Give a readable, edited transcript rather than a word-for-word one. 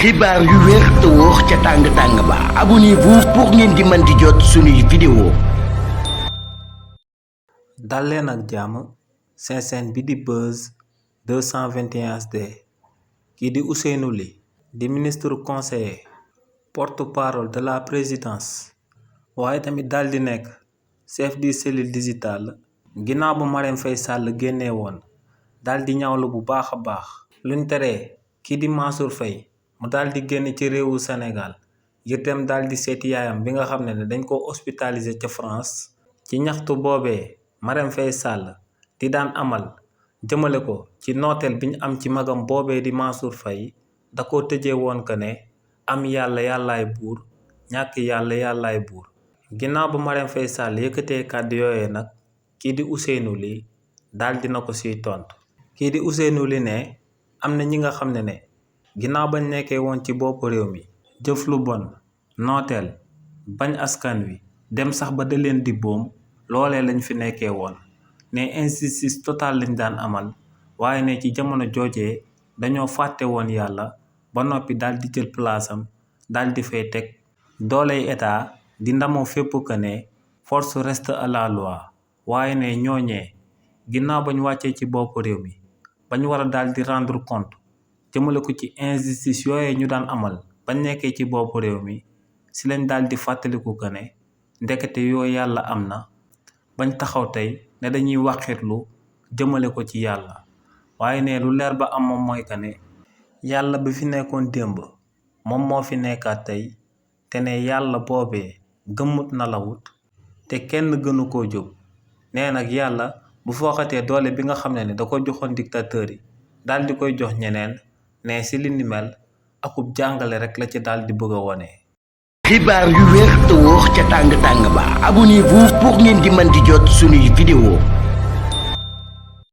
xibaar yu wér te wóor ca tàng ba abonnez-vous pour ngeen di mën di jot suñuy vidéo. dal leen ak jàmm seen chaîne bi di Buzz 221 HD kii di Ousseynou Ly di ministre conseiller porte-parole de la présidence waaye tamit dal di nekk chef de cellule digitale ginnaaw bu Marème Faye Sall génnee woon dal di ñaawlu bu baax a baax luñ teree kii di Mansour Faye mu daal di génn ci réewu Sénégal ngir dem daal di seeti yaayam bi nga xam ne dañ ko hospitalisé ca France ci ñaxtu boobee Marème Faye Sall di daan amal jëmale ko ci nooteel bi ñu am ci magam boobee di Mansour Faye da ko tëjee woon que ne am yàlla yàllaay buur ñàkk yàlla yàllaay buur. Ginnaaw bu Marème Faye Sall yëkkatee kàddu yooyee nag kii di Ousseynou Ly daal dina ko siy tontu. Kii di Ousseynou Ly ne am na ñi nga xam ne ginnaaw bañ nekkee woon ci bopp réew mi jëf lu bon nooteel bañ askan wi dem sax ba da leen di boom loolee lañ fi nekkee woon ne injustice totale lañ daan amal waaye ne ci jamono joojee dañoo fàtte woon yàlla ba noppi daal di jël palaasam daal di fay teg dooley état di ndamoo fépp que ne force reste à la loi waaye ne ñooñee ginnaaw bañ wàccee ci bopp réew mi bañ war a daal di rendre compte jëmale ko ci injustice yooye ñu daan amal bañ nekkee ci bopp réew mi si lañ daal di fàttaliku que ne ndekete yooyu yàlla am na bañ taxaw tey ne dañuy wàqirlu jëmale ko ci yàlla waaye ne lu leer ba am moom mooy que ne yàlla bi fi nekkoon démb moom moo fi nekkaat tey te ne yàlla boobee gëmmut na lawut te kenn gënu koo jóg nee nag yàlla bu fooxatee doole bi nga xam ne da ko joxoon dictateur yi daal di koy jox ñeneen ne si li ni mel akub jàngale rek la ci daal di bëgg a wone. xibaar yu wér te wóor ca tàng ba abonnez-vous pour ngeen di mën di jot suñuy vidéo.